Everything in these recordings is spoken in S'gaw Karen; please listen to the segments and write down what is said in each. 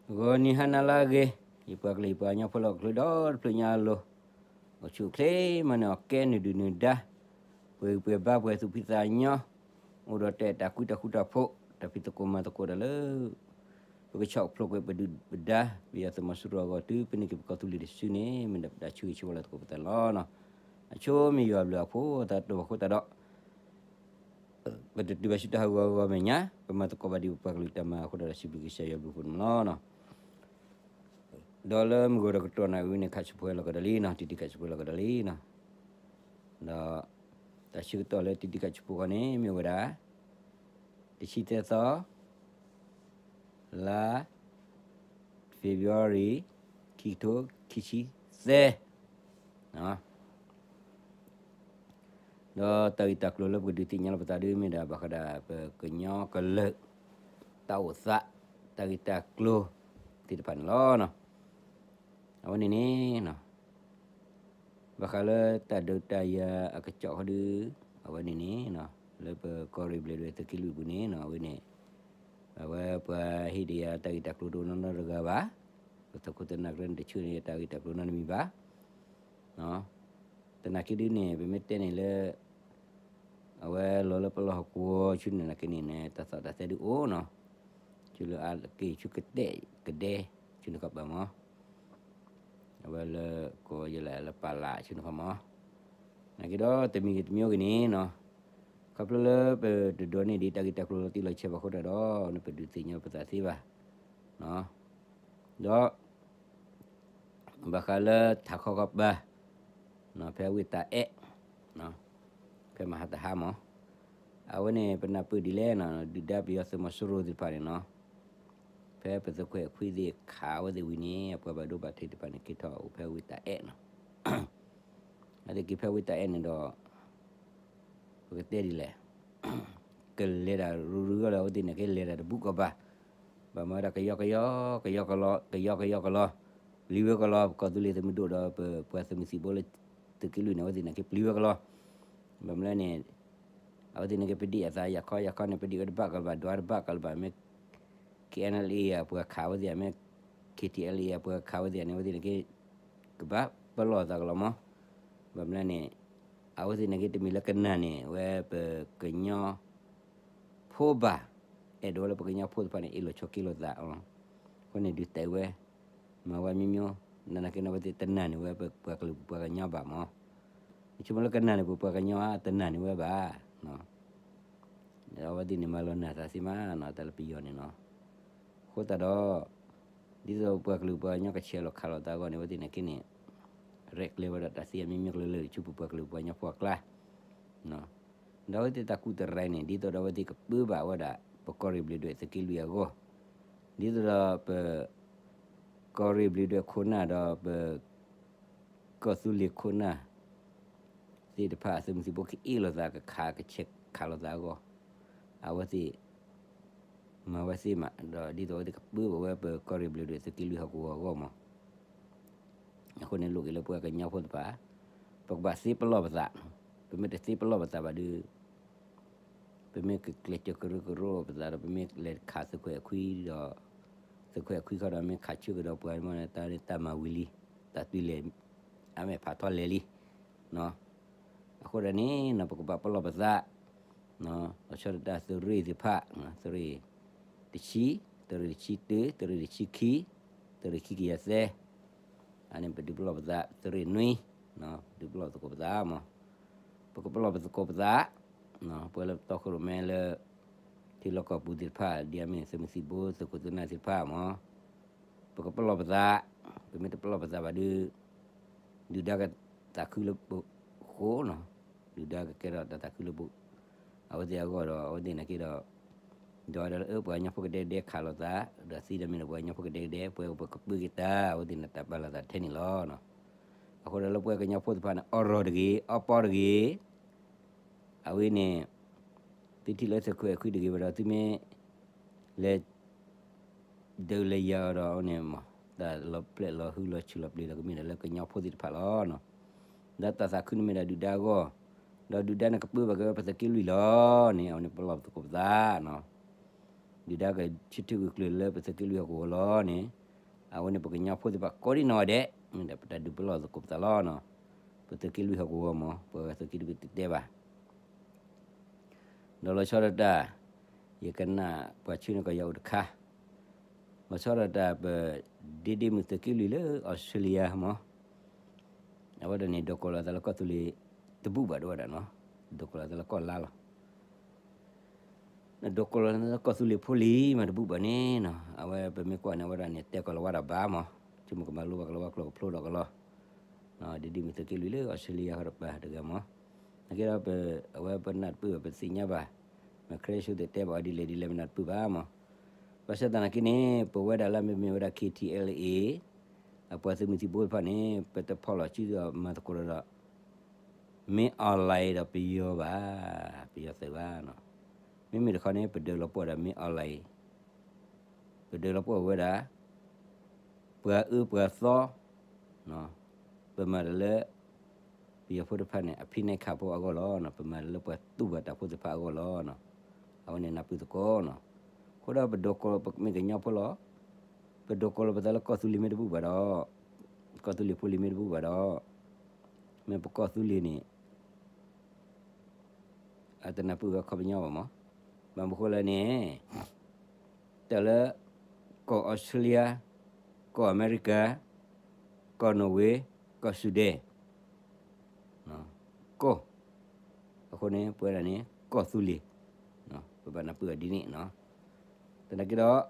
ဂီၤနံၤဟါနၤလၢအဂ့ၤ, ယပှၤကလုာ်ယပှၤကညီဖိလၢဟီၣ်ခိၣ်ချၢဒီတဖျၢၣ်ညါအလိၤ, အိၣ်ဆူၣ်အိၣ်ချ့မးန့ၣ် အီၣ်ကဲနုာ်ဒုၣ်နုာ်ဒါ, ပှဲၤဂံၢ်ပှဲၤဘါ ပှဲၤသူၣ်ဖှံသးညီ, အိၣ်ဒီးတၢ်အဲၣ်တၢ်ကွံတၢ်ဃူတၢ်ဖိး, တၢ်ဖံးသကိးမၤသကိးတၢ်လၢ ပကဆီၣ်ဖျိးကွံာ်ပဒုၣ်ပဒါ ပယီၤသုးမီၤစိရိၤအဂီၢ် တုၤပန့ၢ်က့ၤပကီၢ်သူလ့ၤတစုန့ၣ် မ့ၢ်ဒၣ်ပတၢ်ဆၢဂ့ၤဆၢဝါလၢသကိးပသးန့ၣ်လီၤ. အဆိမ့ၢ်ယွၤအဘျုးအဖှိၣ်အသးတအိၣ်ဘၣ်အဃိသတးဒီး ပတတုၤဘၣ်ဆူတၢ်ဟးဂီၤဂီၤမဲာ်ညါ, ပမၤသကိးဘၣ်ဒံးပပှၤကလုာ်တၢ်မၤအဃိဒီး စံးဘျုးကစၢ်ယွၤဘျုးဖှိၣ်န့ၣ်လီၤ. ဒီးလၢမုၢ်ဂီၤတကတီၢ်နၣ်ရံၣ်ဝဲန့ၣ် ခးဆူၣ်ဖိဟဲလီၤကဒီးလံနီၤ, တံၤတံၤခးဆူၣ်ဖိဟဲလီၤကဒီးလံနီၤ. ဒီးတၢ်ဆၢကတီၢ်လၢတံၤတံၤခးဆူၣ်ဖိဃီန့ၣ် မ့ၢ်ဝဲဒၣ် တဆံသၢသီ လါ February ခံကထိခံဆံသၢ ဒီးတၢ်ဂ့ၢ်တၢ်ကျိၤလၢပကဒုးသ့ၣ်ညါလီၤပသးဒ်မ့ၢ်ဒၣ် ဘၣ်ဃးဒီးပကညီကလုာ် တၢ်အိၣ်သး တၢ်ဂ့ၢ်တၢ်ကျိၤသ့ၣ်တဖၣ်န့ၣ်လီၤ. အဝဲန့ၣ်န့ၣ် ဘၣ်ဃးလၢတၢ်ဒုးတၢ်ယၤအကစီၣ်ဃီဒီး အဝဲန့ၣ်န့ၣ် လၢပကီၢ်ရ့ၣ်ဘျ့းဒွဲၣ်သုးက့လွံၢ်အပူၤန့ၣ် အဝဲန့ၣ် အဝဲပှၤဟ့ၣ်ဒံးယၤတၢ်ဂ့ၢ်တၢ်ကျိၤတအိၣ်နီတဂၤဘၣ်, ပသုးခိၣ်သုးနၢ်ကရၢန့ၣ် တဆၢန့ၢ်ယၤတၢ်ဂ့ၢ်တၢ်ကျိၤနီတမံၤဘၣ်. သနာ်က့ဒ်န့ၣ် ပမ့ၢ်တဲန့ၣ်လၢ အဝဲလီၤလၢပလီၢ်ဟီၣ်ကဝီၤဆူန့ၣ်နာ်က့န့ၣ် တၢ်သီၣ်တၢ်သဲဒုးအိၣ်နီၤ, ဆူလၢအက့ၤဆူကတဲာ်ကဒဲ ဆူန့ၣ်ခီပၤမး, အဝဲလၢကိးယဲလၢပာ်လးဆူန့ၣ်ခီမး, နာ်က့ဒီးတမံၤဂ့ၤတမံၤဂ့ၤန့ၣ်နီၤ, ခီဖျိလၢပတဒိးန့ၢ်ဒံးတၢ်ဂ့ၢ်တၢ်ကျိၤလီၤတံၢ်လီၤဆဲးဘၣ်အဃိတၢ်ဒီး ပဒုးသ့ၣ်ညါပသးသ့ဘၣ်, ဒီး ဘၣ်ဃးလၢထးခီကီၢ်ပၤ ဖဲဝ့ၢ်တၢ်အဲၣ် ဖဲမဟါတဟါမး, အဝဲန့ၣ်ပနၢ်ပၢၢ်ဒ်လဲၣ်နီၤ, ဒုၣ်ဒါပယီၤသုးမီၤစိရိၤသ့ၣ်တဖၣ်န့ၣ်နီၤ, ဖဲပသုးခွဲးခွံသ့ၣ်ခးအဝဲသ့ၣ်ဝံၤန့ၣ် အပှၤဘၣ်ဒိဘၣ်ထံးသ့ၣ်တဖၣ်န့ၣ် က့ၤထီၣ်အိၣ်ဖဲဝ့ၢ်တၢ်အဲၣ်နီၤ, အဝဲသ့ၣ်က့ၤဖဲဝ့ၢ်တၢ်အဲၣ်န့ၣ်ဒီး ပကတဲဒ်လဲၣ် ကလဲၤတၢ်ရူၤရူၤဂီၢ်လၢအဝဲသ့ၣ်န့ၣ် ကလဲၤတၢ်တဘူးကီၢ်ဘၣ်, ဘၣ်မၤဝဲဒၣ်ကယီကယီ ကယီကယီကလီ, ပျံၤဝဲကလီ, ပကီၢ်သူလ့ၤသုးမုၢ်ဒိၣ်ဒီးပပှၤသုးမုၢ်သံၣ်ဘိလၢသုးက့လွံၢ်န့ၣ် အဝဲသ့ၣ်န့ၣ်က့ၤပျံၤဝဲကလီ, ဘၣ်မနုၤလဲၣ်န့ၣ် အဝဲသ့ၣ်န့ၣ်က့ၤပဒံးအသးယၤခီယၤခီန့ၣ် ပဒံးဝဲတဘၣ်ကီၢ်လၢၤဘၣ် ဒွးတဘၣ်ကီၢ်လၢၤဘၣ် မ့ၢ် KNLA အပှၤခးဝဲသ့ၣ်မ့ၢ် KTLA အပှၤခးဝဲသ့ၣ်န့ၣ် အဝဲသ့ၣ်န့ၣ်က့ၤ ကဘၣ်ပလီၢ်သးကလီၤမး, ဘၣ်မနုၤလဲၣ်န့ၣ် အဝဲသ့ၣ်န့ၣ်က့ၤတမံၤလၢကနၣ်န့ၣ် ဝဲပကညီဖိဘၣ်, အဲၣ်ဒိးဝဲလၢပကညီဖိသ့ၣ်တဖၣ်န့ၣ် အ့ၣ်လိာ်ဆိးက့လိာ်သးအီၤ, အဃိန့ၣ်ဒုးတဲဝဲ မၤဝဲမံမံ, နာ်က့န့ၣ် အဝဲသ့ၣ်တနာ်န့ၢ်ဝဲပပှၤကလုာ်ပပှၤကညီဘၣ်မး, ဆိကမိၣ်လၢကနာ်န့ၢ်ပပှၤကညီဧါ, တနာ်န့ၢ်ဝဲဘၣ် အဝဲသ့ၣ်န့ၣ်မၤလီၤနာ်သးသ့မးနီၤ တၢ်လၢပယီၤန့ၣ်နီၤ, အဃိသတးဒီး ဒ်သိးပပှၤကလုာ်ပပှၤကညီကဆဲးလီၤခးလိာ်သးအဂီၢ်န့ၣ် အဝဲသ့ၣ်န့ၣ်က့ၤန့ၣ် ရဲၣ်ကျဲၤဝဲဒၣ်တၢ်သ့အမံၤမံၤကလုာ်လၢာ်ဆူပပှၤကလုာ်ပပှၤကညီဖိအကျါ ဒီးအဝဲသ့ၣ်တၢ်ကူၣ်တရံးန့ၣ် ဒ်သိးဒီးအဝဲသ့ၣ်ကပၢဘၣ်ဝဲဒၣ် ပကီၢ်ရ့ၣ်ဘျ့းဒွဲၣ်သုးက့လွံၢ်အဂီၢ်, ဒ်သိးဒီးပ ကီၢ်ရ့ၣ်ဘျ့းဒွဲၣ်ခိၣ်နၢ်ဒီးပ ကီၢ်သူလ့ၤခိၣ်နၢ် သ့ၣ်တဖၣ်အသုးမုၢ်သံၣ်ဘိကအ့ၣ်လိာ်သးကခးကဆဲးခးလိာ်သးအဂီၢ်, အဝဲသ့ၣ် မၤဝဲသ့မး ဒီးဒ်သိးအဝဲသ့ၣ်ကပၢဘၣ်ဝဲပကီၢ်ရ့ၣ်ဘျ့းဒွဲၣ်သုးက့လွံၢ်ဟီၣ်ကဝီၤအဂီၢ်မး, အဃိန့ၣ်လိၣ်က့ၤလၢပှၤကညီဖိသ့ၣ်တဖၣ် ပကဘၣ်သ့ပလီၢ်ပသး, ပမ့ၢ်တသ့ပလီၢ်ပသးဘၣ်ဒီး ပမ့ၢ်ကကျဲးစၢးကရၢကရိပသးဒီး ပမ့ၢ်လဲၤခးသုးခွဲးအခွံဒီး သုးခွဲးအခွံခီဒီး မ့ၢ်ခးဆၢကဒီးပှၤမ့ၢ်တၢ်မၤဝံၤလံ, တၢ်သွံၣ်လဲၤ အါမဲာ်ဖးထီလဲၤလံ. အဃိဒီးန့ၣ် ပကဘၣ်ပလီၢ်ပသး, လီၤဆီဒၣ်တၢ်သုးရ့ၣ်သ့ၣ်တဖၣ်, သုးရ့ၣ်တဆံ, သုးရ့ၣ်တဆံတၢ, သုးရ့ၣ်တဆံခံ, သုးရ့ၣ်ခံကယၤသၢ, အန့ၣ်ပဒုးပလီၢ်ပသး, သုးရ့ၣ်နွံ, ဒုးပလီၢ်သကိးပသးမး, ပကပလီၢ်ပသကိးပသး, ပှၤလၢပတီခိၣ်ရိၣ်မဲလၢ ထံလီၢ်ကီၢ်ပူၤသ့ၣ်တဖၣ် ဒ်အမ့ၢ်သုးမုၢ်သံၣ်ဘိ သုးခိၣ်သုးနၢ်သ့ၣ်တဖၣ်မး, ပကပလီၢ်ပသး, ပမ့ၢ်တပလီၢ်ပသးဘၣ်ဒီး ဒုၣ်ဒါကသးခုလၢပဃိနီၤ, ဒုၣ်ဒါကကဲထီၣ်တၢ်သးခုလၢပ အဝဲသ့ၣ်အဂီၢ်ဒီး အဝဲသ့ၣ်နာ်က့ဒီး ဒီးဝဲဒၣ်လၢအၢပှၤကညီဖိကဒဲကဒဲခးလိာ်သး, ဒီးသံဒီးမ့ၢ်ဒီးပှၤကညီဖိကဒဲကဒဲ ပှၤပကပၢက့ၤတၢ် အဝဲသ့ၣ်န့ၣ်တၢ်ပာ်လီၤသးထဲန့ၣ်လီၤ. အဃိဒီးလၢပှၤကညီဖိသ့ၣ်တဖၣ်န့ၣ် အီၣ်ရီၣ်တဂ့ၤ, အီပီတဂ့ၤ, အဝဲန့ၣ် သုထံၣ်လၢသုးခွဲးအခွံတဂ့ၤဘၣ်ဒီး သုမ့ၢ်လဲၤ ဒုးလဲၤယၤအီၤဒီးအဝဲန့ၣ်မး တၢ်လီၤပျဲၢ်လီၤဟုလီၤဆူၣ်လီၤပျ့ၤလီၤကမ့ၢ်ဒီးလၢကညီဖိသ့ၣ်တဖၣ်လီၤ. ဒီးတၢ်သးခုန့ၣ်မ့ၢ်ဒၣ်ဒုၣ်ဒါအဂီၢ်, ဒီးဒုၣ်ဒါန့ၣ်ကပၢဘၣ်က့ၤဝဲပသုးက့လွံၢ်လီၤန့ၣ် အဝဲန့ၣ်ပလီၢ်ပသကိးပသးနီၤ. ဒုၣ်ဒါကဆၢထၢၣ်ဂုာ်ကျဲးလၢပသုးက့လွံၢ်ဟီၣ်ကဝီၤလီၤန့ၣ်, အဝဲန့ၣ်ပကညီဖိသ့ၣ်တဖၣ်ကိးဒံနီၢ်ဂၤဒဲး, မ့ၢ်ဒီးပတၢ်ဒုးပလီၢ်သကိးပသးလီၤနီၤ. ပသုးက့လွံၢ်ဟီၣ်ကဝီၤမး ပှၤဂၤသုးက့တဘ့ၣ်တတဲဘၣ် ဒီးလီၤဆီဒၣ်တၢ်, ယကနၣ်ပှၤဆၢန့ၢ်ကီးယၤအိၣ်တခါ, လီၤဆီဒၣ်တၢ်ပဒ့ဒ့မုၣ်သုးက့လွံၢ်လၢအီစထြ့လယါမး, အဝဲဒၣ်န့ၣ် ဒိးကိးလီၤသးလၢကီၢ်သူလ့ၤတဘူၣ်ဘၣ်ဒိဝဲဒၣ်နီၤ, ဒိးကိးလီၤသးလၢကီၢ်လါလီၤ. နဒိးကိးလီၤသးလၢကီၢ်သူလ့ၤဖိလံၤမးတဘူၣ်ဘၣ်န့ၣ်နီၤ, အဝဲပမ့ၢ်ကွၢ်န့ၣ် အဝဲဒၣ်န့ၣ် တဲကီးလီၤဝဲဒၣ်ဘၣ်မး, ဆိကမိၣ်ကမၤလိဘၣ်ကလီၤဝါကျိာ်ကဖျိဒီးကလီၤ ဒ့ဒ့မုၣ်သုးက့လွံၢ်လၢအီစထြ့လယါဃီတပၤတဂၤမး, နာ်က့ဒီး အဝဲပနၢ်တပၢၢ်ဘၣ် ပသ့ၣ်ညါဘၣ်, မ့ၢ်ခရ့ၣ်ဆိသ့ၣ်တဲဘၣ်အီၤဒ်လဲၣ်ဒ်လဲၣ် ပနၢ်တပၢၢ်ဘၣ်မး, ဘၣ်ဆၣ်သနာ်က့န့ၣ် ပဝဲဒၣ်လၢမ့မ့ၢ်ဝဲဒၣ် ခ့ထံအဲလ်အ့ အပှၤသုးမုၢ်သံၣ်ဘိတဖၣ်န့ၣ် ပတဖီၣ်လီၤစုဒီးမၤသကိးဒီး မ့ၢ် online ဒီးပယီၤဘၣ်, ပယီၤသုးဘၣ်နီၤ, မ့မ့ၢ်တခီန့ၣ် ပဒၢးလီၤပှီၢ်ဒီးမ့ၢ် online ပဒၢးလီၤပှီၢ်ဝဲဒၣ် ပှၤအၢပှၤသီ, ပမၤတၢ်လၢ ပယီၤဖိတဖၣ်န့ၣ် အဖံးနဲၣ်ခးဖိအဂီၢ်လီၤ, ပမၤတၢ်လၢပှၤသူၣ်ဘၣ်တၢ်ဖိသ့ၣ်တဖၣ်အဂီၢ်လီၤ, အဝဲန့ၣ်နၢ်ပၢၢ်သကိးနီၤ, အဃိဒီးပဒိးကိးလီၤ ပမ့ၢ်ကညီဖိလီၤ, ပဒိးကိးလီၤပသးလၢကီၢ်သူလ့ၤမ့ၢ်တဘူၣ်ဘၣ်ဒီး, ကီၢ်သူလ့ၤဖိလံၤမ့ၢ်တဘူၣ်ဘၣ်ဒီး, မ့ၢ်ပကီၢ်သူလ့ၤန့ၣ် အတနၢ်ပၢၢ်ဝဲအခီပညီဘၣ်မး, ဘၣ်မနုၤဃိလဲၣ်န့ၣ် တၢ်လၢ ကီၢ်အီစထြ့လယါ, ကီၢ်အမဲရကၤ, ကီၢ်နီၣ်ဝ့, ကီၢ်စူဒဲၣ်, ကီၢ်, အဃိန့ၣ် ပဝဲဒၣ်န့ၣ် ကီၢ်သူလ့ၤ, ပဘၣ်နၢ်ပၢၢ်အီၤဒ်န့ၣ်နီၤ, သနာ်က့ဒီး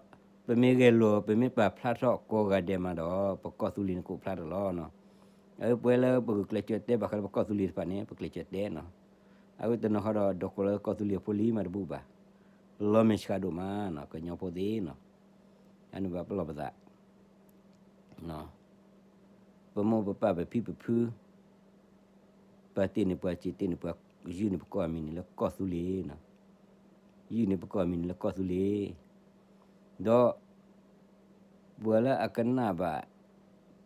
ပမ့ၢ်ဂဲၤလိာ် ပမ့ၢ်ပာ်ဖျါထီၣ်ကိးဂၤဒဲးမးဒီး ပကီၢ်သူလ့ၤန့ၣ်ကအိၣ်ဖျါထီၣ်လီၤနီၤ, အဝဲပဝဲလၢပဂုာ်ကျဲးစၢးတဲဘၣ်ဃးလၢပကီၢ်သူလ့ၤတဖၣ်န့ၣ် ပကျဲးစၢးတဲနီၤ, အဝဲတနီၤဃီဒီး ဒိးကိးလၢကီၢ်သူလ့ၤဖိလံၤမးတဘူၣ်ဘၣ်, လီၤမဲာ်ဆှးဒိၣ်မးနီၤ ကညီဖိသ့ၣ်နီၤ, အန့ၣ်ဘၣ်ပလီၢ်ပသး ပမိၢ်ပပၢ်ပဖံပဖု ပာ်တ့ၢ်န့ၢ်ပှၤစံးတ့ၢ်န့ၢ်ပှၤ ယုၢ်န့ၢ်ပကီၢ်အမံၤန့ၣ်လၢကီၢ်သူလ့ၤ, ယုၢ်န့ၢ်ပကီၢ်အမံၤန့ၣ်လၢကီၢ်သူလ့ၤ, ဒီး ပှၤလၢအကနၣ်ဘၣ်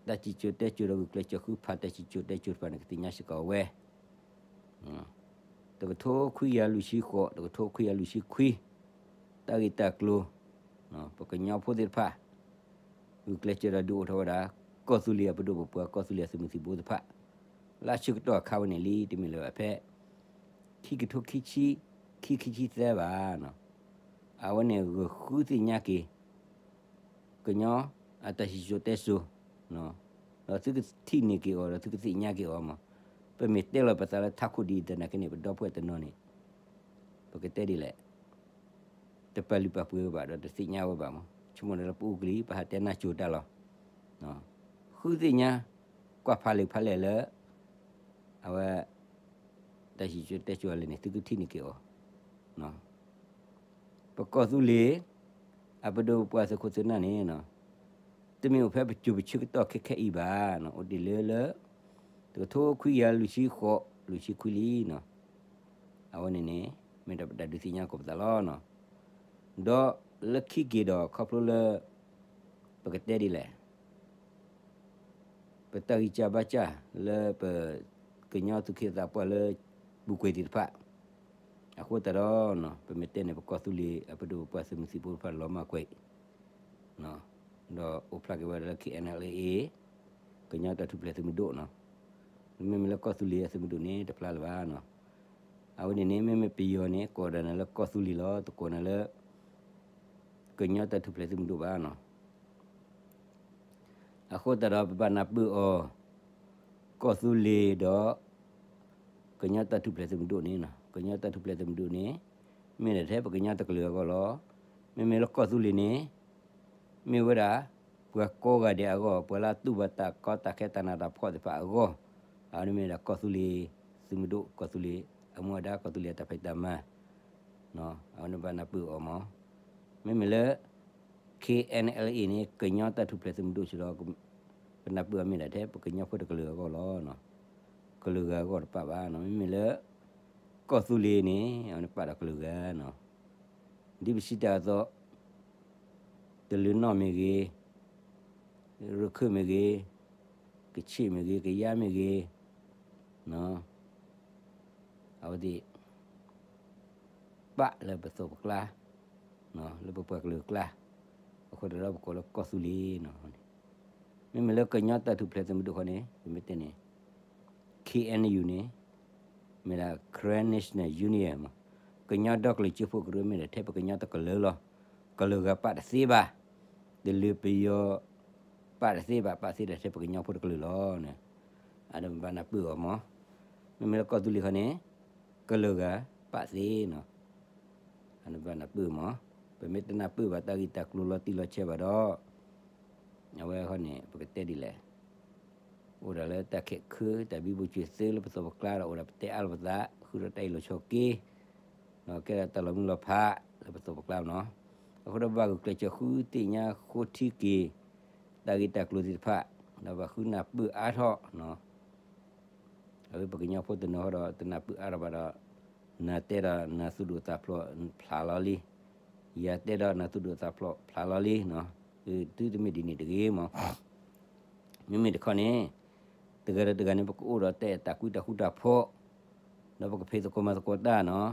တၢ်စံၣ်စိၤတဲစိၤဒီးဂုာ်ကျဲးစၢးဃုဖးတၢ်စံၣ်စိၤတဲစိၤတဖၣ်န့ၣ် ကသ့ၣ်ညါစ့ၢ်ကီးဝဲ တကထိခွံကယၤလွံၢ်ဆံဃိး, တကထိခွံကယၤလွံၢ်ဆံခွံ, တၢ်ဂ့ၢ်တၢ်ကျိၤ, ပကညီဖိသ့ၣ်တဖၣ် ဂုာ်ကျဲးစၢးဒီးဒုးအိၣ်ထီၣ်ဝဲဒၣ် ကီၢ်သူလ့ၤအပဒိၣ်ပပှၢ် ကီၢ်သူလ့ၤအသုးမုၢ်သံၣ်ဘိသ့ၣ်တဖၣ်, လၢအဆၢကတီၢ်အခါဝဲန့ၣ်လံ တမ့ၢ်လၢၤဘၣ်ဖဲ ခံကထိခံဆံ, ခံခံဆံသၢဘၣ်, အဝဲန့ၣ်ဂုာ်ဃုသ့ၣ်ညါက့ၤ ကညီအတၢ်စံၣ်စိၤတဲစိၤ, ဒီးသုကထံၣ်န့ၢ်က့ၤအီၤ ဒီးသုကသ့ၣ်ညါက့ၤအီၤမး, ပမ့ၢ်တဲလီၤပသးလၢထးခိၣ်ဒ်အံၤသနာ်က့န့ၣ် ပဒီပုၢ်ဝဲၢ်တနီၤန့ၣ် ပကတဲဒ်လဲၣ်, တပာ်လုၢ်ပာ်ပှ့ၤဝဲဘၣ်ဒီးတသ့ၣ်ညါဝဲဘၣ်မး, ဆိကမိၣ်ဒီးလၢပအိၣ်ကလံၤ ပဟးတဲနၢ်စိၤတၢ်လီၤ, ဃုသ့ၣ်ညါ, ကွၢ်ဖးလံာ်ဖးလဲၢ်လၢ အဝဲ တၢ်စံၣ်စိၤတဲစိၤအလဲၣ်န့ၣ် သုကထံၣ်န့ၢ်က့ၤအီၤ, ပကီၢ်သူလ့ၤ အပဒိၣ်ပပှၢ်သုးခိၣ်သုးနၢ်န့ၣ် တမ့ၢ်အိၣ်ဖဲပစိၤပဆၢကတီၢ်ခဲခဲအံၤဘၣ်, အိၣ်တ့ၢ်လၢလၢ တကထိခွံကယၤလွံၢ်ဆံဃိး လွံၢ်ဆံခွံလံနီၤ, အဝဲန့ၣ်န့ၣ် မ့ၢ်ဒီးပတၢ်ဒုးသ့ၣ်ညါကိးပသးလီၤ. ဒီးလၢခံက့ၤဒီးခီဖျိလၢ ပကတဲဒ်လဲၣ် ပတၢ်ဂံၢ်စၢ်ဘါစၢ်လၢပ ကညီသူၣ်က့သးပှၢ်လၢ ပူၤကွံာ်သ့ၣ်တဖၣ်, အဃိသတးဒီး ပမ့ၢ်တဲန့ၣ် ပကီၢ်သူလ့ၤအပဒိၣ်ပပှၢ်သုးမုၢ်သံၣ်ဘိတဖၣ်လီၤမၢ်ကွံာ်, ဒီးအိၣ်ဖျါက့ၤဝဲဒၣ်လၢ ခ့ၣ်အဲၣ်အဲၣ်လ်အ့ ကညီတၢ်ထူၣ်ဖျဲးသုးမုၢ်ဒိၣ်နီၤ, မ့မ့ၢ်လၢကီၢ်သူလ့ၤအသုးမုၢ်ဒိၣ်န့ၣ် တဖျါလၢၤဘၣ်နီၤ, အဝဲန့ၣ်န့ၣ် မ့မ့ၢ်ပယီၤန့ၣ် ကိးဒၣ်နၤလၢကီၢ်သူလ့ၤလီၤ, တကိးနၤလၢ ကညီတၢ်ထူၣ်ဖျဲးသုးမုၢ်ဒိၣ်ဘၣ်နီၤ. အဃိသတးဒီး ပဘၣ်နၢ်ပၢၢ်အီၤ ကီၢ်သူလ့ၤဒီး ကညီတၢ်ထူၣ်ဖျဲးသုးမုၢ်ဒိၣ်န့ၣ်နီၤ, ကညီတၢ်ထူၣ်ဖျဲးသုးမုၢ်ဒိၣ်န့ၣ် မ့ၢ်ဒၣ်ထဲပကညီတကလုာ်အဂီၢ်လီၤ. မ့မ့ၢ်လၢကီၢ်သူလ့ၤန့ၣ် မ့ၢ်ဝဲဒၣ် ပှၤကိးဂၤဒဲးအဂီၢ်, ပှၤလၢအတူၢ်ဘၣ်တၢ်ကီတၢ်ခဲတၢ်နးတၢ်ဖှီၣ်သ့ၣ်တဖၣ်အဂီၢ်, အဝဲန့ၣ်မ့ၢ်ဒၣ်ကီၢ်သူလ့ၤသုးမုၢ်ဒိၣ်, ကီၢ်သူလ့ၤအမူအဒါ, ကီၢ်သူလ့ၤအတၢ်ဖံးတၢ်မၤ အဝဲန့ၣ်ဘၣ်နၢ်ပၢၢ်အီၤမး. မ့မ့ၢ်လၢ ခ့ၣ်အဲၣ်အဲၣ်လ်အ့န့ၣ် ကညီတၢ်ထူၣ်ဖျဲးသုးမုၢ်ဒိၣ်စ့ၢ်ကီး, ပနၢ်ပၢၢ်အီၤမ့ၢ်ဒၣ်ထဲ ပကညီဖိတကလုာ်အဂီၢ်လီၤ. ကလုာ်ဂၤအဂီၢ်တပၣ်ဘၣ်နီၤ. မ့မ့ၢ်လၢ ကီၢ်သူလ့ၤန့ၣ် အဝဲန့ၣ်ပာ်ဒီးကလုာ်ဂၤနီၤ. ဒ်ပစံးတၢ်အသိး တလုာ်နီၣ်မ့ၢ်ဂ့ၤ, ရခၢၣ်မ့ၢ်ဂ့ၤ, ကဆ့ၣ်မ့ၢ်ဂ့ၤ, ကယါမ့ၢ်ဂ့ၤ, အဝဲသ့ၣ် ပာ်လၢပသိးပကျါ, လၢပပှၤကလုာ်အကျါ, အဃိဒီးပကိးလၢကီၢ်သူလ့ၤနီၤ. မ့မ့ၢ်လၢကညီတၢ်ထူၣ်ဖျဲးသုးမုၢ်ဒိၣ်ဃီန့ၣ် ပမ့ၢ်တဲန့ၣ် K N U န့ၣ် မ့ၢ်ဒၣ် Karen National Union မး, ကညီဒီကလုာ်စၢဖှိၣ်ကရၢမ့ၢ်ဒၣ်ထဲပကညီတကလုာ်လီၤ. ကလုာ်ဂၤပာ်တသ့ဘၣ်, တလၢပယီၤ ပာ်တသ့ဘၣ်, ပာ်သ့ဒၣ်ထဲပကညီဖိတကလုာ်လီၤ. အဒိဘၣ်နၢ်ပၢၢ်အီၤမး. မ့မ့ၢ်လၢကီၢ်သူလ့ၤဃီန့ၣ် ကလုာ်ဂၤပာ်သ့နီၤ. အဒိဘၣ်နၢ်ပၢၢ်မး. ပမ့ၢ်တနၢ်ပၢၢ်ဘၣ်တၢ်ဂ့ၢ်တၢ်ကျိၤလီၤတံၢ်လီၤဆဲးဘၣ်ဒီး အဝဲဃီန့ၣ် ပကတဲဒ်လဲၣ်, အိၣ်ဒၣ်လၢတၢ်ခဲးခု တၢ်ဘံဘူစၢၤသုလၢပသိးပကျါဒီး အိၣ်ဒၣ်ပတဲအါလီၤပသး ဃုာ်ဒီးတၢ်အ့ၣ်လိာ်ဆိးက့, ဒီးကဲဒၣ်တၢ်လီၤမုၢ်လီၤဖးလၢပသိးပကျါနီၤ. အဃိဒီးဘၣ်ဂုာ်ကျဲးစၢးဃုသ့ၣ်ညါဃိထံက့ၤ တၢ်ဂ့ၢ်တၢ်ကျိၤသ့ၣ်တဖၣ်, ဒီးဘၣ်ဃုနၢ်ပၢၢ်အါထီၣ်နီၤ. အဝဲပကညီဖိတနီၤဃီဒီး တနၢ်ပၢၢ်အါထီၣ်ဘၣ်ဒီး နၤတဲဒီးနၤသူၣ်ဒိၣ်သးဖျိးဖျါလီၤလံ, ယၤတဲဒီးနၤသူၣ်ဒိၣ်သးဖျိးဖျါလီၤလံနီၤ. သုတမ့ၢ်ဒ်န့ၣ်တဂ့ၤမး. မ့မ့ၢ်တခီန့ၣ် တဂၤဒီးတဂၤန့ၣ် ပကအိၣ်ဒီးတၢ်အဲၣ်တၢ်ကွံတၢ်ဃူတၢ်ဖိး, ဒီးပကဖံးသကိးမၤသကိးတၢ်နီၤ.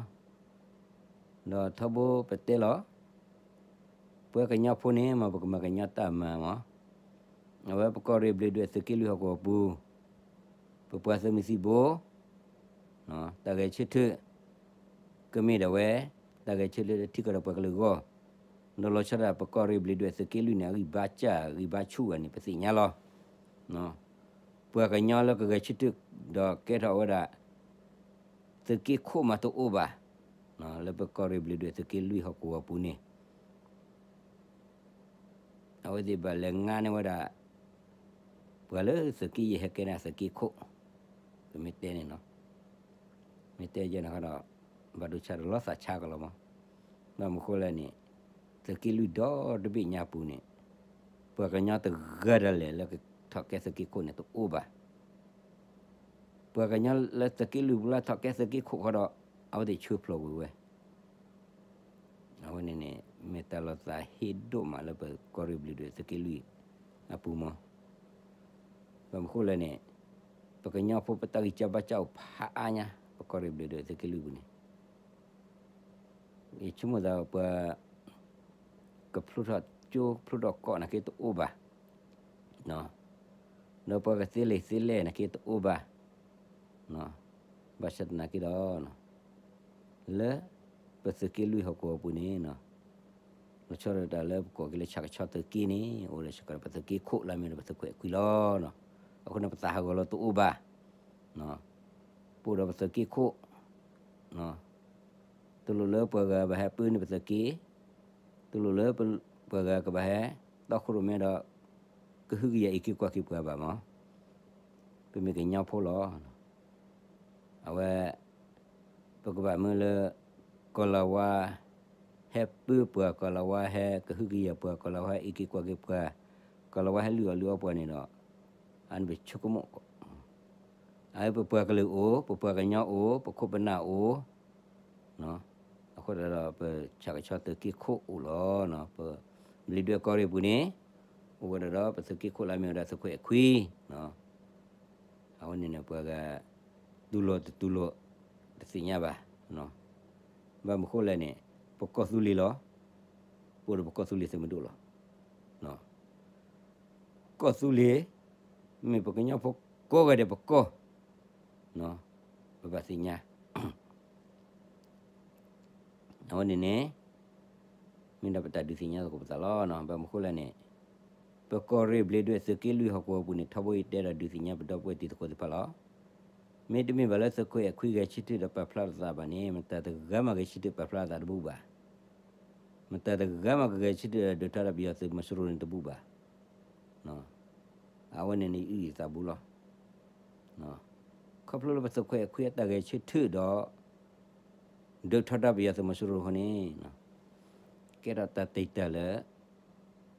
ဒီးထီဘိပတဲလီၤ ပှၤကညီဖိန့ၣ်မ့ၢ်ပကမၤကညီတၢ်မၤမး, အဝဲပကီၢ်ရ့ၣ်ဘျ့းဒွဲၣ်သုးက့လွံၢ်ဟီၣ်ကဝီၤပူၤ, ပပှၤသုးမုၢ်သံၣ်ဘိ တၢ်ဂဲၤဆၢထၢၣ် ကမ့ၢ်ဒၣ်ဝဲ တၢ်ဂဲၤဆၢထၢၣ်လၢထံကီၢ်ဒီးပှၤကလုာ်အဂီၢ်, ဒီးလီၤဆီဒၣ်ပကီၢ်ရ့ၣ်ဘျ့းဒွဲၣ်သုးက့လွံၢ်န့ၣ် အဂံၢ်ဘါစၢ်ဂံၢ်ဘါဆူၣ်ဂၤန့ၣ် ပသ့ၣ်ညါလီၤ. ပှၤကညီလၢကဂဲၤဆၢထၢၣ်ဒီးကဲထီၣ်ဝဲဒၣ် သုးက့ခိၣ်မးတအိၣ်ဘၣ်, လၢပကီၢ်ရ့ၣ်ဘျ့းဒွဲၣ်သုးက့လွံၢ်ဟီၣ်ကဝီၤပူၤန့ၣ် အဝဲသ့ၣ်ဘၣ်လဲၤငါန့ၢ်ဝဲဒၣ် ပှၤလၢသုးက့ယဲၢ်ဟဲကဲန့ၣ်သုးက့ခိၣ်, ပမ့ၢ်တဲန့ၣ်နီၤ, မ့ၢ်တဲယဲၢ်န့ၣ်ဃီဒီး ဘၣ်ဒိဆါတလီၤသးဆါကလီၤမး. ဘၣ်မနုၤဃိလဲၣ်န့ၣ် သုးက့လွံၢ်ဒီတဘ့ၣ်ညါပူၤန့ၣ် ပှၤကညီတဂၤဒၣ်လဲာ်လၢကထီၣ်ကဲသုးက့ခိၣ်န့ၣ်တအိၣ်ဘၣ်. ပှၤကညီလၢသုးက့လွံၢ်ပူၤလၢထီၣ်ကဲသုးက့ခိၣ်ဃီဒီး အဝဲသ့ၣ်ဆၢဖျိးဝံၤဝဲ အဝဲန့ၣ်န့ၣ် မ့ၢ်တၢ်လီၤသးဟ့ၣ်ဒိၣ်မးလၢပကီၢ်ရ့ၣ်ဘျ့းဒွဲၣ်သုးက့လွံၢ်အပူၤမး. ဘၣ်မနုၤဃိလဲၣ်န့ၣ် ပကညီဖိပတၢ်ဂံၢ်စၢ်ဘါစၢ်အိၣ်ဖးအါညါ ပကီၢ်ရ့ၣ်ဘျ့းဒွဲၣ်သုးက့လွံၢ်ပူၤန့ၣ် ယဆိကမိၣ်သးပှၤ ကဖျိထီၣ်ကၠိဖျိထီၣ်ကီၢ်နာ်က့တအိၣ်ဘၣ်, ဒီးပှၤကသ့လံာ်သ့လဲၢ်နာ်က့တအိၣ်ဘၣ်, ဘၣ်ဆၣ်သနာ်က့ဒီး လၢပသုးက့လွံၢ်ဟီၣ်ကဝီၤပူၤန့ၣ် လီၤဆီဒၣ်တၢ်လၢပကိးက့ၤလၢဆၣ်ကဆီသုးက့န့ၣ် အိၣ်ဒီးစ့ၢ်ကီးဒီးပသုးက့ခိၣ်လၢအမ့ၢ်ဒီးပသုးခိၣ်အဲၣ်ခွံလီၤ. အဃိန့ၣ်ပသးဟးဂီၤလီၤတအိၣ်ဘၣ်, ပအိၣ်ဒီးပသုးက့ခိၣ် တလိၣ်လၢပှၤဂၤဘၣ်ဟဲပၢန့ၢ်ပသုးက့, တလိၣ်လၢပှၤဂၤကဘၣ်ဟဲ တီခိၣ်ရိၣ်မဲဒီး ကဟုကယာ်အံးက့ၤကွၢ်က့ၤပှၤဘၣ်မး, ပမ့ၢ်ကညီဖိလီၤ. အဝဲ ပကဘၣ်မၢလၢ ကီၤလၤဝါ ဟဲပၢပှၤ, ကီၤလၤဝါဟဲကဟုကယာ်ပှၤ, ကီၤလၤဝါဟဲအံးက့ၤကွၢ်က့ၤပှၤ, ကီၤလၤဝါဟဲလုၢ်အီၣ်လုၢ်အီပှၤန့ၣ်ဒီး အန့ၣ်ပဆိကမိၣ် အပပှၤကလုာ်အိၣ်, ပပှၤကညီအိၣ်, ပခိၣ်ပနၢ်အိၣ်, အဃိဒီး ပဆၣ်ကဆီသုးက့ခိၣ်အိၣ်လီၤ. ပဘျ့းဒွဲၣ်ကီၢ်ရ့ၣ်ပူၤန့ၣ် အိၣ်ဝဲဒၣ်ဒီးပသုးက့ခိၣ်လၢအမ့ၢ်ဝဲဒၣ်သုးခိၣ်အဲၣ်ခွံ, အဝဲန့ၣ်န့ၣ် ပှၤဂၤ တူၢ်လိာ်တတူၢ်လိာ် တသ့ၣ်ညါဘၣ်. ဘၣ်မနုၤဃိလဲၣ်န့ၣ် ပကီၢ်သူလ့ၤလီၤ. ပအိၣ်ဒီးပကီၢ်သူလ့ၤသုးမုၢ်ဒိၣ်လီၤ. ကီၢ်သူလ့ၤ မ့ၢ်ပကညီဖိကိးဂၤဒဲးပကီၢ်, ပဘၣ်သ့ၣ်ညါ အဝဲန့ၣ်န့ၣ် မ့ၢ်ဒၣ်ပတၢ်ဒုးသ့ၣ်ညါသကိးပသးလီၤ. ဘၣ်မနုၤဃိလဲၣ်န့ၣ် ပကီၢ်ရ့ၣ်ဘျ့းဒွဲၣ်သုးက့လွံၢ်ဟီၣ်ကဝီၤပူၤန့ၣ် ထီဘိယတဲဒီးဒုးသ့ၣ်ညါပဒီပုၢ်ဝဲၢ်တံၤသကိးသ့ၣ်တဖၣ်လီၤ. မ့တမ့ၢ်ဘၣ်လၢသုးခိၣ်အဲၣ်ခွံဂဲၤဆၢထၢၣ်ဒီးပာ်ဖျါလီၤသးဘၣ်န့ၣ် မတၤတဂၤမးဂဲၤဆၢထၢၣ်ပာ်ဖျါလီၤသးတဘူၣ်ဘၣ်. မတၤတဂၤမးကဂဲၤဆၢထၢၣ်ဒီးဒုးထီဒါပယီၤသုးမီၤစိရိၤန့ၣ်တဘူၣ်ဘၣ်. အဝဲန့ၣ်န့ၣ်အုၣ်အသးဘူးလီၤ. ခီဖျိလၢပသုးခိၣ်အဲၣ်ခွံအတၢ်ဂဲၤဆၢထၢၣ်ဒီး ဒုးထီဒါပယီၤသုးမီၤစိရိၤအဃိန့ၣ် ကဲထီၣ်တၢ်တံာ်တာ်လၢ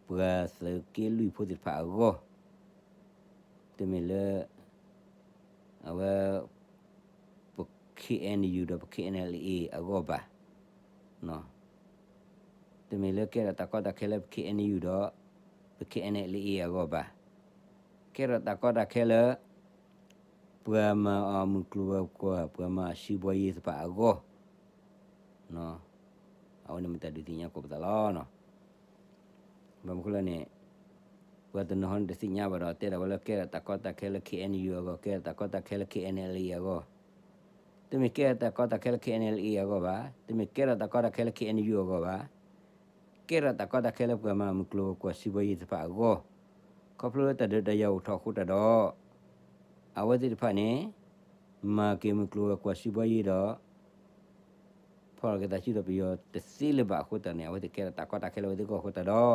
ပှၤသုးက့လွံၢ်ဖိသ့ၣ်တဖၣ်အဂီၢ်, တမ့ၢ်လၢ အဝဲ ပ ခ့ၣ်အဲၣ်ယူၣ် ဒီးပ ခ့ၣ်အဲၣ်အဲၣ်လ်အ့ၣ် အဂီၢ်ဘၣ်. တမ့ၢ်လၢကဲထီၣ်တၢ်ကီတၢ်ခဲလၢပ ခ့ၣ်အဲၣ်ယူၣ် ဒီး ပ ခ့ၣ်အဲၣ်အဲၣ်လ်အ့ၣ် အဂီၢ်ဘၣ်. ကဲထီၣ်တၢ်ကီတၢ်ခဲလၢ ပှၤမၤအီၤမုၢ်ကျိၤဝဲၤကွာ် ပှၤမၤအီၤစံးဘှီယ့သ့ၣ်တဖၣ်အဂီၢ်, ပ အဝဲန့ၣ်မ့ၢ်တၢ်ဒုးသ့ၣ်ညါကိးပသးလီၤ. ဘၣ်မနုၤဃိလဲၣ်န့ၣ် ပှၤတနီၤဟီန့ၣ်တသ့ၣ်ညါဘၣ်ဒီး တဲဒၣ်ဝဲလၢကဲထီၣ်တၢ်ကီတၢ်ခဲလၢ K N U အဂီၢ်, ကဲထီၣ်တၢ်ကီတၢ်ခဲလၢ K N L A အဂီၢ်, တမ့ၢ်ကဲထီၣ်တၢ်ကီတၢ်ခဲလၢ K N L A အဂီၢ်ဘၣ်, တမ့ၢ်ကဲထီၣ်တၢ်ကီတၢ်ခဲလၢ K N U အဂီၢ်ဘၣ်, ကဲထီၣ်တၢ်ကီတၢ်ခဲလၢပှၤမၤမုၢ်ကျိၤဝဲၤကွာ်စီးပွားရေးသ့ၣ်တဖၣ်အဂီၢ်, ခီဖျိလၢတၢ်ဒုးတၢ်ယၤအိၣ်ထီၣ်အဃိတၢ်ဒီး အဝဲသ့ၣ်တဖၣ်န့ၣ် မၤက့ၤမုၢ်ကျိၤဝဲၤကွာ်စီးပွားရေးဒီး ဖီၣ်လီၤက့ၤသးစုဒီးပယီၤတသ့လၢၤဘၣ်အဃိသတးန့ၣ် အဝဲသ့ၣ်ကဲထီၣ်တၢ်ကီတၢ်ခဲလၢအဝဲသ့ၣ်အဂီၢ်အဃိသတး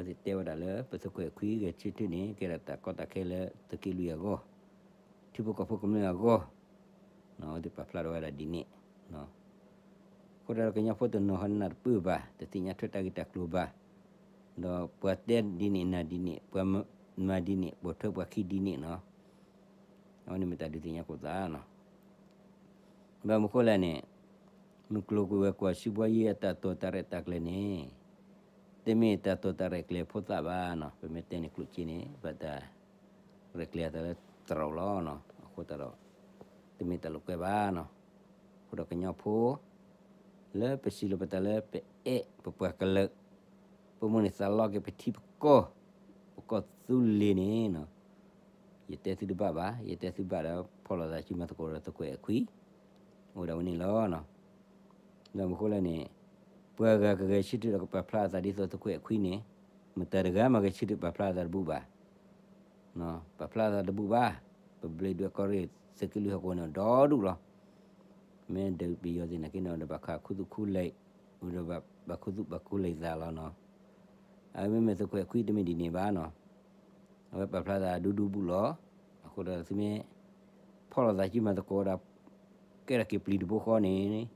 ဒီး အဝဲသ့ၣ်တဲဝဲဒၣ်လၢပသုးခွဲးခွံဂဲၤဆၢထၢၣ်န့ၣ် ကဲထီၣ်တၢ်ကီတၢ်ခဲလၢသုးက့လွံၢ်အဂီၢ်, ထံဖိကီၢ်ဖိကမျၢၢ်အဂီၢ်, အဝဲသ့ၣ်ပာ်ဖျါထီၣ်ဝဲဒၣ်ဒ်န့ၣ် အဃိဒီးကညီဖိတနီၤဟီနၢ်တပၢၢ်ဘၣ်, တသ့ၣ်ညါထွဲတၢ်ဂ့ၢ်တၢ်ကျိၤဘၣ်, ဒီးပှၤတဲဒ်န့ၣ်နၤဒ်န့ၣ်, ပှၤမၤဒ်န့ၣ်, ပိာ်ထွဲပှၤခံဒ်န့ၣ်နီၤ, အဝဲန့ၣ်မ့ၢ်တၢ်ဒုးသ့ၣ်ညါကိးသးနီၤ. ဘၣ်မနုၤဃိလဲၣ်န့ၣ်, မုၢ်ကျိၤဝဲၤကွာ်စီးပွားရေးအတၢ်တိာ်တၢ်ရဲၣ်တၢ်ကျဲၤန့ၣ်, တမ့ၢ်တၢ်တိာ်တၢ်ရဲၣ်ကျဲၤဖိသၣ်ဘၣ်နီၤ, ပမ့ၢ်တဲန့ၣ်ကျိၣ်စ့န့ၣ် ဘၣ်တၢ်ရဲၣ်ကျဲၤအသးလၢတရူးလီၤနီၤ, အဃိသတးဒီး တမ့ၢ်တၢ်လိာ်ကွဲဘၣ်နီၤ. အဃိဒီးကညီဖိ လၢပစံးလီၤပသးလၢပအဲၣ်ပပှၤကလုာ်, ပမိၣ်န့ၢ်သးလီက့ၤပထံပကီၢ်, ပကီၢ်သူလ့ၤန့ၣ်နီၤ, ယတဲသုတဘၣ်ဘၣ်, ယတဲသုဘၣ်ဒီး ဖီၣ်လိာ်သးစုမၤသကိးဒီးသုးခွဲးအခွံ, အိၣ်ဒၣ်ဝဲန့ၣ်လီၤ. ဘၣ်မနုၤဃိလဲၣ်န့ၣ်, ပှၤဂၤကဂဲၤဆၢထၢၣ်ဒီးကပာ်ဖျါအသးဒ်သိးသုးခွဲးအခွံန့ၣ်, မတၤတဂၤမၤဂဲၤဆၢထၢၣ်ပာ်ဖျါအသးတဘူၣ်ဘၣ် ပာ်ဖျါအသးတဘူၣ်ဘၣ်, ပဘျ့းဒွဲၣ်ကီၢ်ရ့ၣ်သုးက့လွံၢ်ဟီၣ်ကဝီၤန့ၣ်ဒီဒူၣ်လီၤ. မ့ၢ်ဒုးပယီၤသ့ၣ်နာ်က့န့ၣ် ဒီးဘၣ်ခးခူသူၣ်ခူလံာ်, ဒီးဘၣ်ခူသူၣ်ဘၣ်ခူလံာ်သးလီၤနီၤ. အဝဲမ့မ့ၢ်သုးခွဲးအခွံတမ့ၢ်ဒ်န့ၣ်ဘၣ်နီၤ, အဝဲပာ်ဖျါသးဒူဒူဘူးလီၤ. အဃိဒီးသုမ့ၢ် ဖီၣ်လိာ်သးစုမၤသကိးဒီး ကဲထီၣ်က့ၤပျံၤတဘိဃီန့ၣ်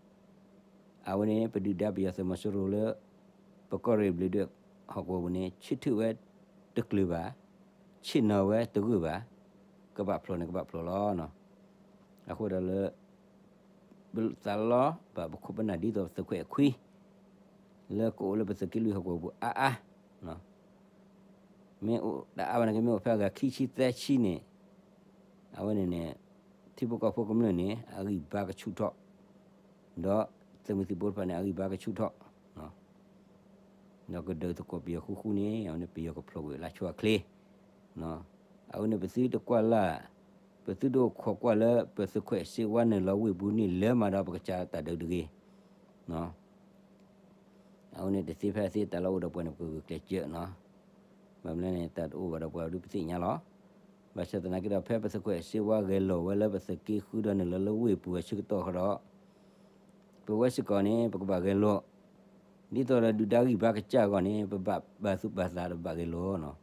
အဝဲန့ၣ် ပဒုၣ်ဒါပယီၤသုးမီၤစိရိၤလၢ ပကီၢ်ရ့ၣ်ဘျ့းဒွဲၣ်ဟီၣ်ကဝီၤပူၤန့ၣ် ဆၢထၢၣ်ဝဲတကျၢၤဘၣ်, ဆ့ၣ်နီၤဝဲတဂၢၢ်ဘၣ်, ကဘၣ်ဖျိးန့ၣ်ကဘၣ်ဖျိးလီၤ. အဃိဒီးလၢ ပသးလီဘၣ်ပခိၣ်ပနၢ်ဒ်သိးပသုးခွဲးအခွံ လၢကအိၣ်လၢပသုးက့လွံၢ်ဟီၣ်ကဝီၤပူၤအါအါ မ့ၢ်အိၣ်တအါဘၣ်န့ၣ်က့ မ့ၢ်အိၣ်ဖဲအဂၤခံဆံသၢဆံန့ၣ် အဝဲန့ၣ်န့ၣ် ထံဖိကီၢ်ဖိကမျၢၢ်န့ၣ် အဂံၢ်ဘါကဆူၣ်ထီၣ်, ဒီးသုးမုၢ်သံၣ်ဘိတဖၣ်န့ၣ် အဂံၢ်ဘါကဆူၣ်ထီၣ်, ဒီးကဒုးသကိးပယီၤဃူဃူန့ၣ် အဝဲန့ၣ်ပယီၤကဖျိးကွံာ်လၢဆိအချ့, အဝဲန့ၣ်ပသုတကွၢ်လၢ်, ပသုတအိၣ်ခိးကွၢ်လၢ ပသုးခွဲးစ့ဝါနုာ်လီၤဝ့ၢ်ပူၤန့ၣ် လၢမၤဒီးပကစၢ်တၢ်ဒုးတဂ့ၤ အဝဲန့ၣ်တသ့ဖဲအသ့တၢ်လီၢ်အိၣ်ဒီးပှၤန့ၣ် ပကဂုာ်ကျဲးစၢးနီၤ. ဘၣ်မနုၤလဲၣ်န့ၣ် တၢ်တအိၣ်ဘၣ်ဒီးပှၤဒုးပသ့ၣ်ညါလီၤ. ဘၣ်ဆၣ်သနာ်က့ဒီး ဖဲပသုးခွဲးစ့ဝါဂဲၤလိာ်ဝဲလၢပသုးက့ဃုဒီးနုာ်လီၤလၢဝ့ၢ်ပူၤအဆၢကတီၢ်ဃီဒီး ပဝဲစ့ၢ်ကီးန့ၣ် ပကဘၣ်ဂဲၤလိာ် ဒ်သိးဒီးဒုၣ်ဒါဂံၢ်ဘါကစၢ်အဂီၢ်န့ၣ် ပဘၣ်ပာ်သူၣ်ပာ်သးဒီးဘၣ်ဂဲၤလိာ်နီၤ.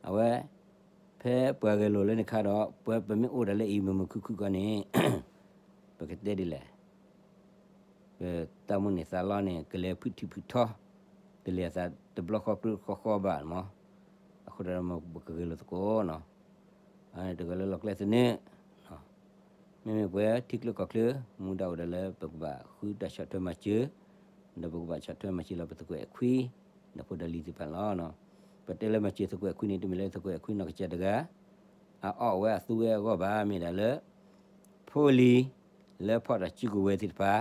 အဝဲ ဖဲပှၤဂဲၤလိာ်လၢန့ၣ်ခါဒီး ပှၤပမ့ၢ်အိၣ်ဒၣ်လၢအံၤမုာ်မုာ်ခုၣ်ခုၣ်ခီန့ၣ် ပကတဲဒ်လဲၣ် ပတၢ်မိၣ်န့ၢ်သးလီန့ၣ် ကလဲၤဖုးထံဖုးထီ တလဲၤအသးတဘျီဃီပြၢဃီဃီဘၣ်မး. အဃိဒီးပကဂဲၤလိာ်သကိးနီၤ. တဂၤလၢလီၢ်ကျဲသနၢၣ် မ့မ့ၢ်ပှၤထံချၢကီၢ်ချၢ မူဒါအိၣ်ဒီးလၢပကဘၣ်ဃုတၢ်ဆီၣ်ထွဲမၤစၢၤ ဒီးပကဘၣ်ဆီၣ်ထွဲမၤစၢၤလီၤပသုးခွဲးအခွံ ဒီးဖိဒီးလံၤသ့ၣ်တဖၣ်န့ၣ်လီၤ. ပတဲလၢမၤစၢၤသုးခွဲးအခွံန့ၣ် တမ့ၢ်လၢသုးခွဲးအခွံနီၢ်ကစၢ်တဂၤ အအီၣ်ဝဲအသူဝဲအဂီၢ်ဘၣ် မ့ၢ်ဒၣ်လၢ ဖိလံၤ လၢဖီၣ်တၢ်စုကဝဲၤသ့ၣ်တဖၣ်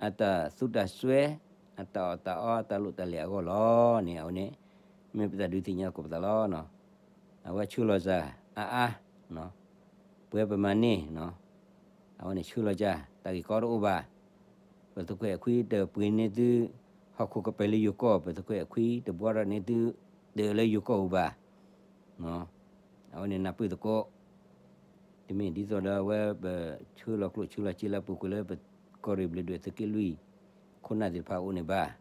အတၢ်သူတၢ်စွဲ အတၢ်အီၣ်တၢ်အီ အတၢ်လိၣ်တၢ်လဲၢ်အဂီၢ်လီၤန့ၣ် အဝဲန့ၣ် မ့ၢ်ပတၢ်ဒုးသ့ၣ်ညါသကိးပသးလီၤ. အဝဲဆှၢလီၤစၢ်အါအါ ပှၤပမၤန့ၢ် အဝဲန့ၣ်ဆှၢလီၤစၢ် တၢ်ဂ့ၢ်ကီတအိၣ်ဘၣ်. ပသုးခွဲးအခွံတပှ့ၤန့ၢ်သု ဟီၣ်ခိၣ်ကပၤလၢယိၤကီၢ် ပသုးခွဲးအခွံတဘှီထီၣ်န့ၢ်သု တၢးလၢယိၤကီၢ်အပူၤဘၣ်. အဝဲန့ၣ်နၢ်ပၢၢ်သကိး တမ့ၢ်ဒ်သိးဒီးအဝဲပဆှၢလီၤကျိၣ်ဆှၢလီၤစ့လၢပူၤကွံာ်လၢပကီၢ်ရ့ၣ်ဘျ့းဒွဲၣ်သုးက့လွံၢ် ခိၣ်နၢ်သ့ၣ်တဖၣ်အအိၣ်န့ၣ်ဘၣ်.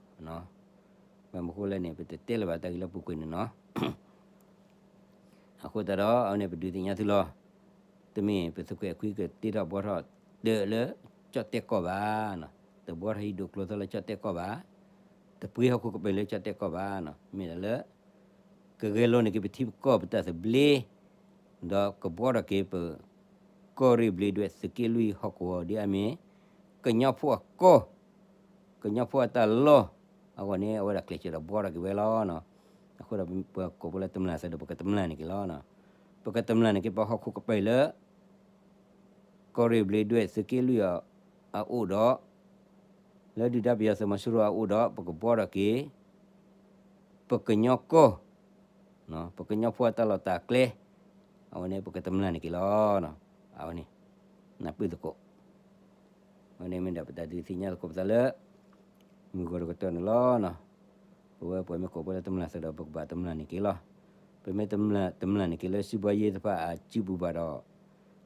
ဘၣ်မနုၤဃိလဲၣ်န့ၣ် ပတတဲလၢၤဘၣ်တၢ်ဂ့ၢ်လၢပူၤကွံာ်န့ၣ်နီၤ. အဃိသတးဒီး အဝဲန့ၣ်ပဒုးသ့ၣ်ညါသုလီၤ. တမ့ၢ်ပသုးခွဲးအခွံကတ့ထီၣ်ဘှီထီၣ် တၢးလၢကၠီၣ်တဲၣ်ကီၢ်ဘၣ်. တဘှီထီၣ်ဟံၣ်ဒိၣ်ကျိသီလၢကၠီၣ်တဲၣ်ကီၢ်ဘၣ်. တပှ့ၤဟီၣ်ခိၣ်ကပၤလၢကၠီၣ်တဲၣ်ကီၢ်ဘၣ်. မ့ၢ်ဒၣ်လၢ ကဂဲၤလိာ်န့ၢ်က့ၤပထံပကီၢ်ပတၢ်သဘျ့ ဒီးကဘှီထီၣ်က့ၤပ ကီၢ်ရ့ၣ်ဘျ့းဒွဲၣ်သုးက့လွံၢ်ဟီၣ်ကဝီၤဒ်အမ့ၢ် ကညီဖိအကီၢ် ကညီဖိအတၢ်လီၢ် အဂီၢ်န့ၣ် အဝဲဒၣ်ကျဲးစၢးဒီးဘှီထီၣ်က့ၤဝဲလီၤ. အဃိဒီးပှၤကိးဖိလၢတမျာ်သးဒီး ပကတမျာ်န့ၢ်က့ၤလီၤ. ပကတမျာ်န့ၢ်က့ၤပဟီၣ်ခိၣ်ကပၤလၢ ကီၢ်ရ့ၣ်ဘျ့းဒွဲၣ်သုးက့လွံၢ်အအိၣ်ဒီး လၢဒုၣ်ဒါပယီၤသုးမီၤစိရိၤအအိၣ်ဒီး ပကဘှီထီၣ်က့ၤ ပကညီကီၢ်, ပကညီဖိအတၢ်လီၢ်တၢ်ကျဲ, အဝဲန့ၣ် ပကတမျာ်န့ၢ်က့ၤလီၤ. အဝဲန့ၣ် နၢ်ပၢၢ်သကိး, အဝဲန့ၣ်မ့ၢ်ဒၣ်ပတၢ်ဒုးသ့ၣ်ညါသကိးပသးလၢ မုၢ်ဂီၤတကတီၢ်န့ၣ်လီၤ. ပဝဲပှၤမ့ၢ်ကိးပှၤလၢတမျာ်သးဒီး ပကဘၣ်တမျာ်န့ၢ်က့ၤလီၤ. ပမ့ၢ်တမျာ်န့ၢ်က့ၤလၢ စံးဘှါယ့တဖၣ်အစုပူၤဘၣ်ဒီး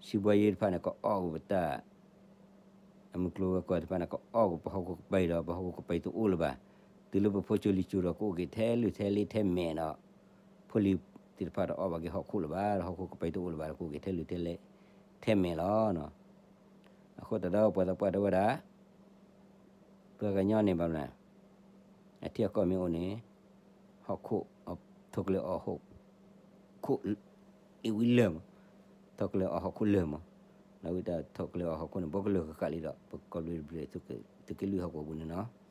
စံးဘှါယ့တဖၣ်န့ၣ် ကအီၣ်က့ၤပတၢ် အမုၢ်ကျိၤဝဲၤကွာ်တဖၣ်န့ၣ် ကအီၣ်က့ၤပဟီၣ်ခိၣ်ကပၤဒီး ပဟီၣ်ခိၣ်ကပၤတအိၣ်လၢၤဘၣ်. တုၤလၢပဖိစိၤလံၤစိၤဒီး ကအိၣ်က့ၤထဲလုၢ်ထဲလ့ထဲမဲာ်ဒီး ဖိလံၤသ့ၣ်တဖၣ်တအီၣ်ဘၣ်က့ၤဟီၣ်ခိၣ်လၢၤဘၣ်, ဒီးဟီၣ်ခိၣ်ကပၤတအိၣ်လၢၤဘၣ်, ကအိၣ်က့ၤထဲလုၢ်ထဲလ့ထဲမဲာ်လီၤ. အဃိသတးဒီး ပှၤသးပှၢ်တဲဝဲဒၣ် ပှၤကညီန့ၣ်ဘၣ်မနုၤ အထံအကီၢ်မ့ၢ်အိၣ်န့ၣ် ဟီၣ်ခိၣ် ထီၣ်ကလဲၤအီၣ်ဟီၣ်ခိၣ် အ့ၣ်ဝံလၢာ်မး, ထီၣ်ကလဲၤအီၣ်ဟီၣ်ခိၣ်လၢာ်မး, လၢဝံတၢ်ထီၣ်ကလဲၤအီၣ်ဟီၣ်ခိၣ်န့ၣ် ဘီကလၢာ်ဃၣ်ဃၣ်လံဒီး ပကီၢ်ဘျံး သုးက့လွံၢ်ဟီၣ်ခိၣ်ပူၤန့ၣ်နီၤ,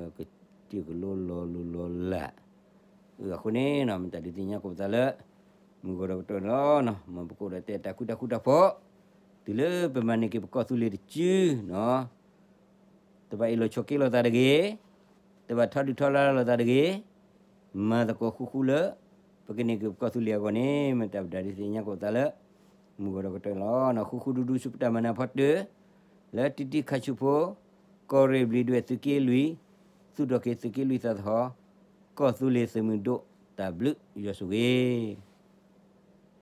ကစၢၢ်ကလိလီၤလိၤလီၤလး, အဃိန့ၣ်နီၤ မ့ၢ်တၢ်ဒုးသ့ၣ်ညါကိးပသးလၢ မုၢ်ဂီၤဒီးကတီၢ်န့ၣ်လီၤ. မ်ပကအိၣ်ဒီးတဲတၢ်ဃူတၢ်ဖိး, တုၤလၢပမၤန့ၢ်က့ၤပကီၢ်သူလ့ၤတစုနီၤ တဘၣ်အ့ၣ်လိာ်ဆိးက့လိာ်သးတဂ့ၤ, တဘၣ်ထီဒုၣ်ထီဒါလိာ်သးတဂ့ၤ, မၤသကိးဃူဃူလၢ ပကန့ၢ်က့ၤပကီၢ်သူလ့ၤအဂီၢ်န့ၣ် မ့ၢ်တၢ်ဒုးသ့ၣ်ညါကိးပသးလၢ မုၢ်ဂီၤဒီးကတီၢ်န့ၣ်လီၤ. ဃူဃူဒူဒူဆူပတၢ်မၤနၢၤဖီတၢၢ် လၢတံတံခါဆူဖိ ကီၢ်ရ့ၣ်ဘျံးဒွဲၣ်သုးက့လွံၢ် သူၣ်ထီၣ်က့ၤသုးက့လွံၢ်သးသဟီၣ် ကီၢ်သူလ့ၤသုးမုၢ်ဒိၣ် တၢ်ဘျုးယွၤဆိၣ်ဂ့ၤ